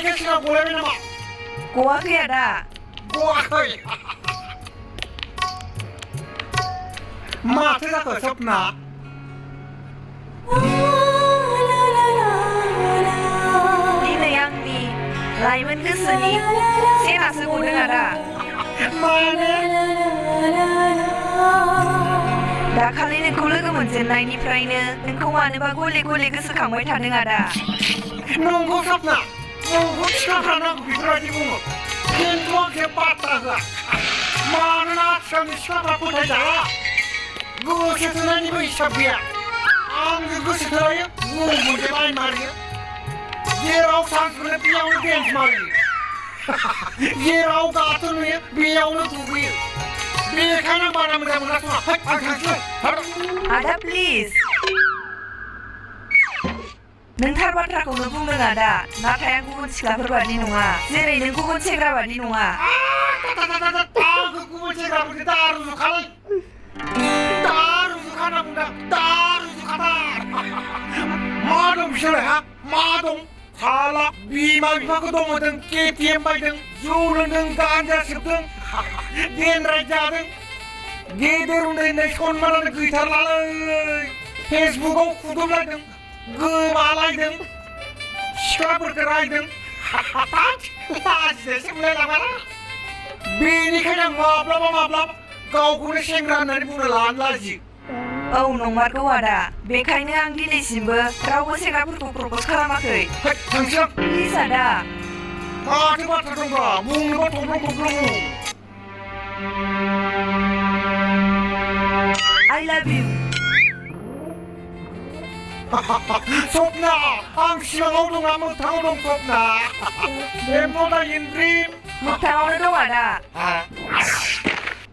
cycle सिङाव गलायबाय नामा गवाखै आदा गवाखै माथो जाखो सपना दिनै आंनि लाइमोन गोसोनि सेनासो गदों आदा माने दाखालि नोंखौ लोगो मोनजेननायनिफ्रायनो नोंखौ मानोबा गले गले गोसोखांबाय थादों आदा नंगौ सपना नंगौ सिख्लाफ्रा नांगौ बेफोरबायदि बुङो खिन्थु आं जेबो बाथ्रा होआ मानोना आथिखालनि सिख्लाफ्रा फोथायजाला गोसो थोनायनिबो हिसाब गैया आंजों गोसो थोलायो गुबुनजों लाइन मारियो जेराव चान्स मोनो बेयावनो डेन्स मारियो जेराव गाथो नुयो बेयावनो दुगैयो बेखायनो बारा मोजां मोनासै आं थांसै आदा प्लिज नों थार बाथ्राखौनो बुंदों आदा नाथाय आं गुबुन सिख्लाफोर बादि नङा जेरै नों गुबुन सेंग्रा बादि नङा आंखौ गुबुन सेंग्राफोरखौ दा रुजुखालै दा रुजुखाना बुंदों दा रुजुखाथार मा दं बिसोरलाय हा मा दं साला बिमा बिफाखौ दं होदों केटिएम बायदों जौ लोंदों गान्जा सोबदों देनराय जादों गेदेर उन्दै सनमानानो गैथारलालै फेसबुकआव खुदुमलायदों गोमालायदों सिख्लाफोरखौ रायदों लाजिनायसो मोनलायलाङाना बेनिखायनो आं माब्लाबा गावखौनो सेंग्रा होननानै बुंनो लानो लाजियो औ नंमारगौ आदा बेखायनो आं दिनैसिमबो रावबो सेंग्राफोरखौ प्रप'ज खालामाखै थांसै आं प्लिज आदा माथो बाथ्रा दंब्रा बुंनोबा थब्लं I love you सपना आं सिमाङाव दंना मोगथाङाव दं सपना एम्फौना इनद्रिम मोगथाङावनो दं आदा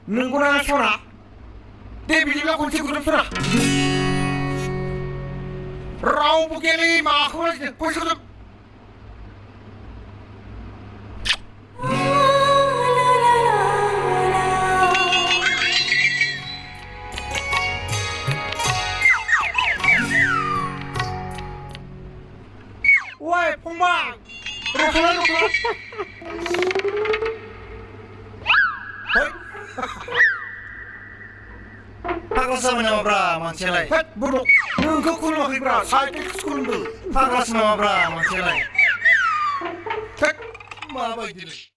नंगौना सना दे बिदिब्ला खनसे गुदुं सना रावबो गेले माखौ रायज्लायदों खनसे गुदुं Oi, फंबाय रखला फाग्लासो नामाब्रा मानसियालाय बड' नोंखौ खुलुमाखैब्रा साइकेलखौसो खुलुमदों फाग्लासो नामाब्रा मानसियालाय माबायदिलै